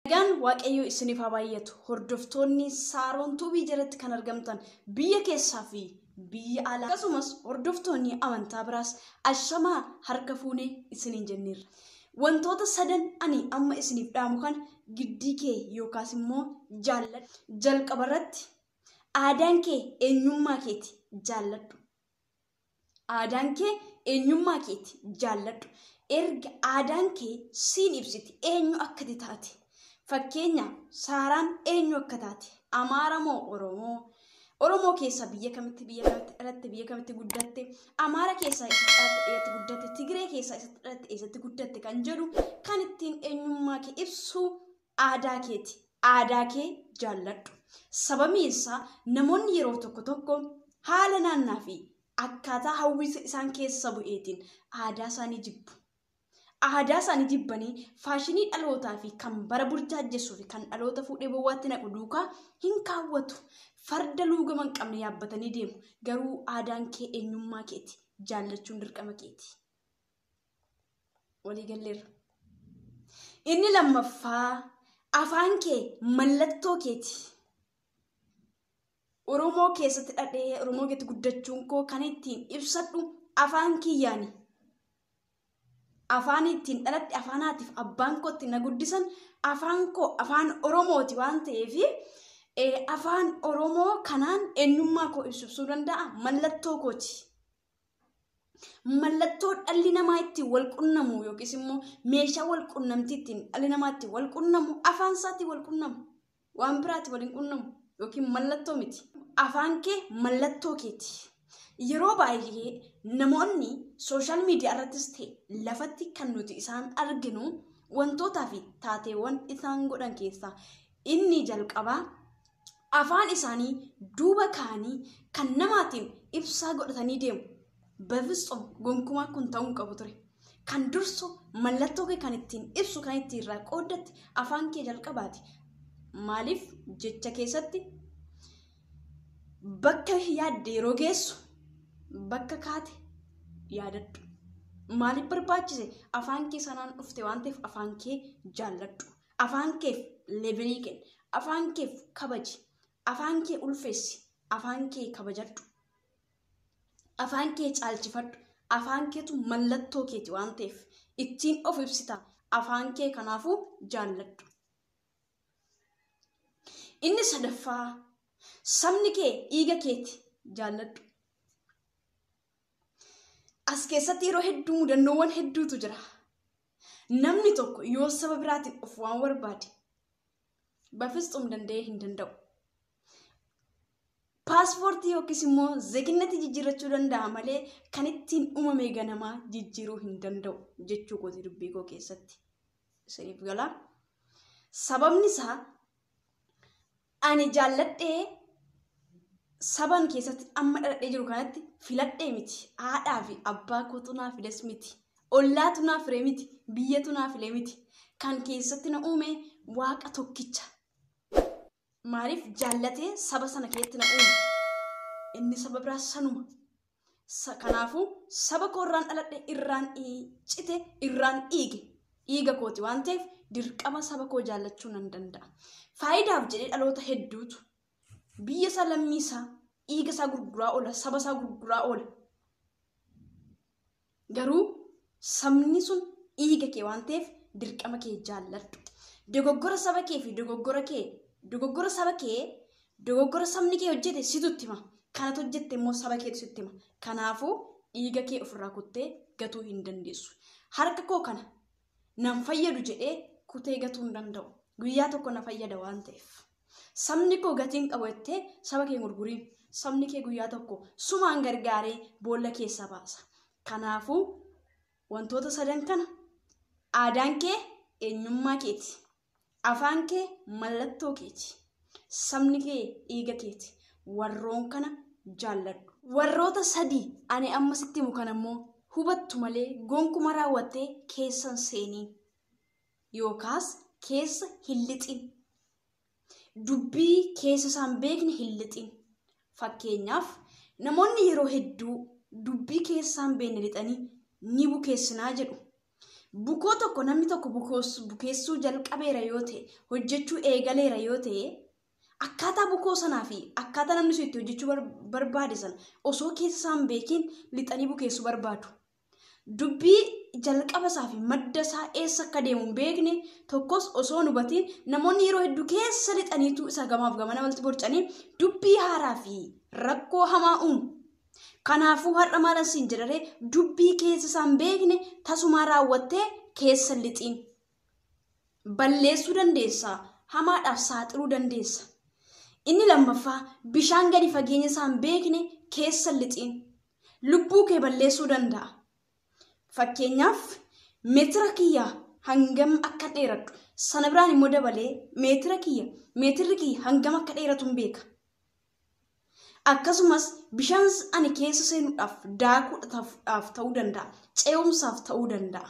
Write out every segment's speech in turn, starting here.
Nagaan Waaqayyoo isiniif haa baay'atu. Hordoftoonni Saaroon Tuubii jalatti kan argamtan biyya keessaa fi biyya alaa akkasumas hordoftoonni amantaa biraas ashamaa harka fuunee isiniin jenneerra. Wantoota sadan ani amma isiniif dhaamu kana giddii kee yookaas immoo jaalladhu. Jalqaba irratti aadaan kee eenyummaa keeti jaalladhu. Aadaan kee eenyummaa keeti jaalladhu. Erga aadaan kee siin ibsiti eenyu akka taate. Fakkeenyaaf Saaraan eenyu akka taate, Amaara moo Oromoo? Oromoo keessaa biyya kamitti dhalatte, biyya kamitti guddatte, Amaara keessaa eessatti dhalatte, eessatti guddatte, Tigree keessaa eessatti dhalatte, eessatti guddatte kan jedhu kan ittiin eenyummaa kee ibsu aadaa keeti. Aadaa kee jaalladhu. Sababni isaa namoonni yeroo tokko tokko haala naannaa fi akkaataa hawwisa isaan keessa bu'eetiin aadaa isaanii jibbu. Aadaa isaanii jibbanii faashinii dhalootaa fi kan bara burjaajessuu fi kan dhaloota fuudhee bowwaatti naqu duukaa hin kaawwatu. Farda luugama hin qabne yaabbatanii deemu. Garuu aadaan kee eenyummaa keeti. Jaallachuun dirqama keeti. Walii galleerra. Inni lammaffaa afaan kee mallattoo keeti. Oromoo keessatti dhadhee Oromoo keessatti guddachuun koo kan ittiin ibsadhu afaan kiyyaani. Afaan ittiin dhaladhe afaan haatiif abbaan koo ittiin na guddisan afaan koo afaan Oromooti waan ta'eef afaan Oromoo kanaan eenyummaa koo ibsuu danda'a mallattoo kooti. Mallattoo dhalli namaa ittiin wal qunnamu yookiis immoo meeshaa wal qunnamtii ittiin dhalli namaa ittiin wal qunnamu afaan isaatiin wal qunnamu. Waan biraatti wal hin qunnamu yookiin mallattoo miti. Afaan kee mallattoo keeti. Yeroo baay'ee namoonni sooshaal miidiyaa irrattis ta'e lafatti kan nuti isaan arginu wantootaa fi taateewwan isaan godhan keessaa inni jalqabaa afaan isaanii duuba kaanii kan namaatiin ibsaa godhatanii deemu. Bafisxoom gonkumaa kun ta'uu hin qabu ture. Kan dursu mallattoo kee kan ittiin ibsu kan ittiin irraa qooddatte afaan kee jalqabaati. Maaliif jecha keessatti bakka yaadde yeroo geessu bakka kaate yaadadhu. Maaliif barbaachise? Afaan kee sanaan dhufte waan ta'eef afaan kee jaalladhu. Afaan keef levelii kenni. Afaan keef kabaji. Afaan kee ulfeessi. Afaan kee kabajadhu. Afaan kee caalchifadhu. Afaan keetu mallattoo keeti waan ta'eef ittiin of ibsita. Afaan kee kanaafuu jaalladhu. Inni sadaffaa sabni kee dhiiga keeti jaalladhu. As keessatti yeroo hedduu mudannoowwan hedduutu jira. Namni tokko yoo saba biraatiin of waan barbaade bafisxuum danda'ee hin danda'u. Paaspoortii yookiis immoo zeeginnatti jijjiirrachuu danda'a malee kan ittiin uumame ganamaa jijjiiruu hin danda'u jechuu kooti dubbii koo keessatti. Isiniif galaa. Sababni isaa ani jaalladhee saban keessatti amma dhaladhee jiru kanatti filadhee miti. Haadhaa fi abbaa kootu naa files miti. Ollaatu naa file miti. Biyyatu naa file miti. Kan keessatti na uume waaqa tokkicha. Maaliif jaallatee saba sana keessatti na uume? Inni saba biraa sanuma. Kanaafuu saba koo irraan dhaladhe irraan cite irraan dhiige. Dhiiga kooti waan ta'eef dirqama saba koo jaallachuu nan danda'a. Faayidaaf jedhee dhaloota hedduutu biyya isaa lammii isaa dhiiga isaa gurguraa oola saba isaa gurguraa oola. Garuu sabni sun dhiiga kee waan ta'eef dirqama kee jaalladhu. Dogoggora saba kee fi dogoggora kee dogoggora saba kee dogoggora sabni kee hojjete situ itti hima. Kanatu hojjette immoo saba keetu sitti hima. Kanaafuu dhiiga kee ofirraa kuttee gatuu hin dandeessu. Harka koo kana nan fayyadu jedhee kutee gatuu hin danda'u. Guyyaa tokko na fayyada waan ta'eef. Sabni koo gatiin qabu jettee saba kee gurguriin. Sabni kee guyyaa tokko sumaan gargaaree boolla keessaa baasa. Kanaafuu wantoota sadan kana aadaan kee eenyummaa keeti. Afaan kee mallattoo keeti. Sabni kee dhiiga keeti. Warroon kana jaalladhu. Warroota sadii ani amma sitti himu kana immoo hubattu malee gonkuma raawwattee keessan seeniin yookaas keessa hin lixin. Dubbii keessa isaan beekne hin lixin. Fakkeenyaaf namoonni yeroo hedduu dubbii keessaan beekne lixanii ni bukeessinaa jedhu. Bukoo tokko namni tokko bukeessuu jalqabeera yoo ta'e, hojjechuu eegaleera yoo ta'e, akkaataa bukoo sanaa fi akkaataa namni sun itti hojjechuu barbaade sana osoo keessa isaan beekiin lixanii bukeessuu barbaadu. Dubbii jalqaba isaa fi madda isaa eessa akka deemu hin beekne tokkos osoo hin hubatiin namoonni yeroo hedduu keessa lixaniitu isa gamaaf gamana walitti borcanii dubbii haaraa fi rakkoo hamaa uumu. Kanaafuu har'a maalan siin jedharee dubbii keessa isaan beekne tasumaa raawwattee keessa lixiin. Balleessuu dandeessa, hamaadhaaf saaxiluu dandeessa. Inni lammaffaa bishaan gadi fageenya isaan beekne keessa lixiin. Lubbuu kee balleessuu danda'a. Fakkeenyaaf meetira kiyya hangam akka dheeradhu sana biraan immoo dabalee meetirri kiyya hangam akka dheeratu hin beeka. Akkasumas bishaan ani keessa seenuudhaaf daakuudhaaf ta'uu danda'a. Ce'umsaaf ta'uu danda'a.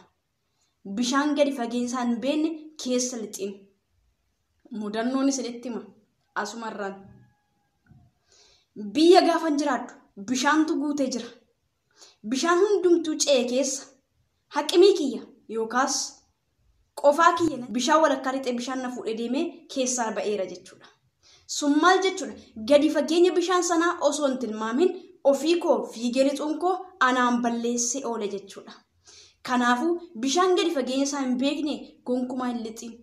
Bishaan gadi fageenya isaan hin beekne keessa lixiin. Mudannoon isinitti hima asumarraan. Biyya gaafan jiraadhu bishaantu guutee jira. Bishaan hundumtuu ce'e keessa haqimii kiyya yookaas qofaa kiyya bishaan walakkaa lixee bishaan na fuudhee deemee keessaa ba'eera jechuudha. Sun maal jechuudha? Gadi fageenya bishaan sanaa osoo hin tilmaamin ofii koo fiigee lixuun koo anaan balleessee oole jechuudha. Kanaafuu bishaan gadi fageenya isaa hin beekne gonkumaa hin lixiin.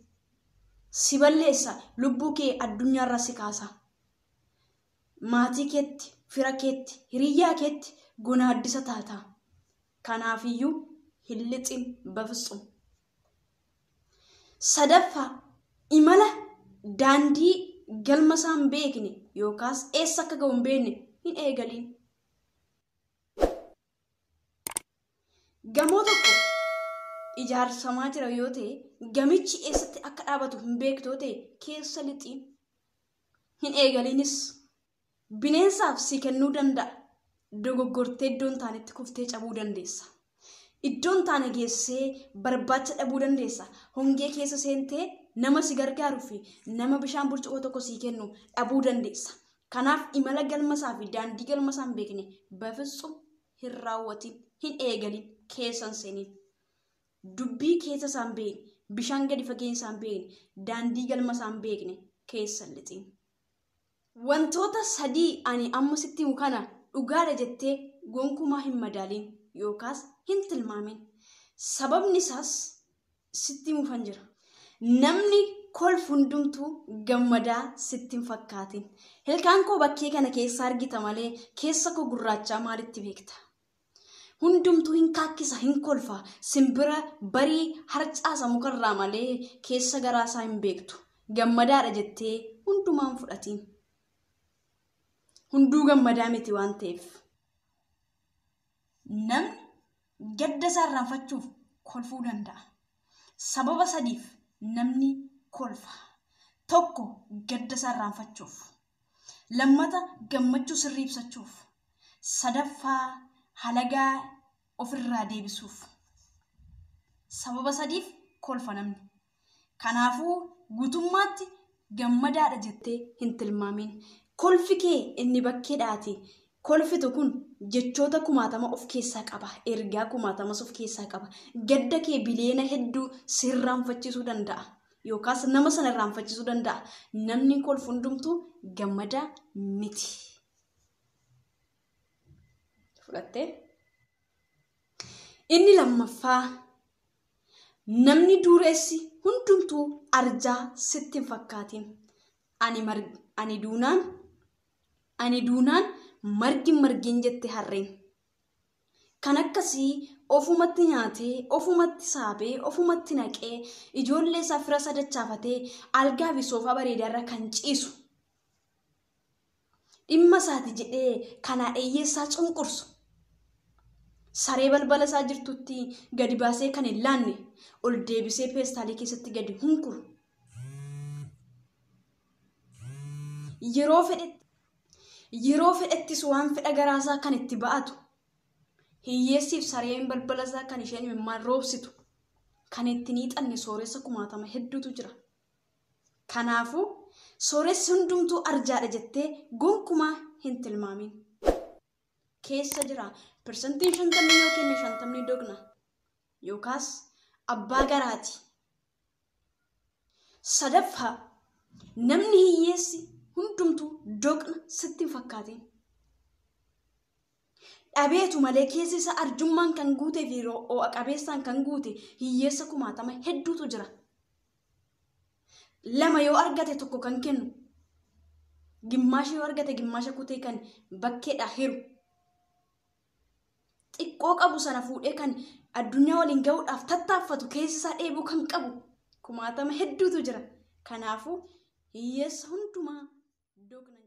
Si balleessa, lubbuu kee addunyaarraa si kaasa. Maatii keetti, fira keetti, hiriyyaa keetti gonaaddisa taata. Kanaafiyyuu hin lixin bafisum. Sadaffaa imala daandii galma isaa hin beekne yookaas eessa akka ga'u hin beekne hin eegaliin. Gamoo tokko ijaarsamaa jira yoo ta'e gamichi eessatti akka dhaabatu hin beektu yoo ta'e keessa lixiin. Hin eegaliinis bineensaaf si kennuu danda'a. Dogoggortee iddoon taanetti kuftee cabuu dandeessa. Iddoon taane geessee barbaacha dhabuu dandeessa. Hongee keessa seentee nama si gargaaruu fi nama bishaan burcuqqoo tokko sii kennu dhabuu dandeessa. Kanaaf imala galmasaa fi daandii galmasaa hin beekne bafisum hin raawwatin, hin eegalin, keessa hin seenin. Dubbii keessa isaa hin beekne, bishaan gadi fageenya isaa hin beekne, daandii galmasaa hin beekne keessa hin lixiin. Wantoota sadii ani amma sitti himu kana dhugaadha jettee gonkumaa hin madaaliin yookaas hin tilmaamin. Sababni isaas sitti himuufan jira. Namni kolfu hundumtuu gammadaa sitti hin fakkaatin. Ilkaan koo bakkee kana keessa argita malee keessa koo gurraachaa maalitti beekta? Hundumtuu hin kaakkisa, hin kolfa. Simbira barii harcaasa mukarraa malee keessa garaasaa hin beektu. Gammadaadha jettee hundumaan fudhatiin. Hunduu gammadaa miti waan ta'eef. Namni gadda isaa irraanfachuuf kolfuu danda'a. Sababa sadiif namni kolfa. Tokko gadda isaa irraanfachuuf. Lammata gammachuu sirrii ibsachuuf. Sadaffaa halagaa ofirraa deebisuuf. Sababa sadiif kolfa namni. Kanaafuu guutummaatti gammadaadha jettee hin tilmaamin. Kolfi kee inni bakkeedhaati. Kolfitu kun jechoota kumaatama of keessaa qaba. Ergaa kumaatamas of keessaa qaba. Gadda kee biliyeena hedduu sirraanfachiisuu danda'a. Yookaas nama sana irraanfachiisuu danda'a. Namni kolfu hundumtuu gammadaa miti. Fudhattee? Inni lammaffaa namni dureessi hundumtuu arjaa sitti hin fakkaatin. Ani duunaan margi margiin jette harreen. Kan akkasii ofumatti nyaatee, ofumatti saabee, ofumatti naqee, ijoollee isaa fira sadachaafatee algaa fi soofaa bareedaarra kan ciisu. Dhimma isaati jedhee kanaa hiyyeessaa cunqursu. Saree balbala isaa jirtutti gadi baasee kan hin laanne ol deebisee peestaalii keessatti gadi hunkuru. Yeroo fedhettis waan fedha garaasaa kan itti ba'atu. Hiyyeessiif sareen balbala isaa kan isheen imimmaan roobsitu kan itti niixanne sooressa kumaatama hedduutu jira. Kanaafuu sooressi hundumtuu arjaadha jettee gonkumaa hin tilmaamin. Keessa jira 50% yoo kenne 50 dogna yookaas Abbaa garaati. Sadaffaa, namni hiyyeessi hundumtuu doqna sitti hin fakkaatin. Dhabeetu malee keessi isaa arjummaan kan guutee fi ho'a qabeessaan kan guute hiyyeessa kumaatama hedduutu jira. 2 yoo argate tokko kan kennu, gimmaasha yoo argate gimmaasha kutee kan bakkeedhaa hiru, xiqqoo qabu sana fuudhee kan addunyaa waliin ga'uudhaaf tattaaffatu keessi isaa dheebuu kan qabu kumaatama hedduutu jira. Kanaafuu hiyyeessa hundumaa doqna.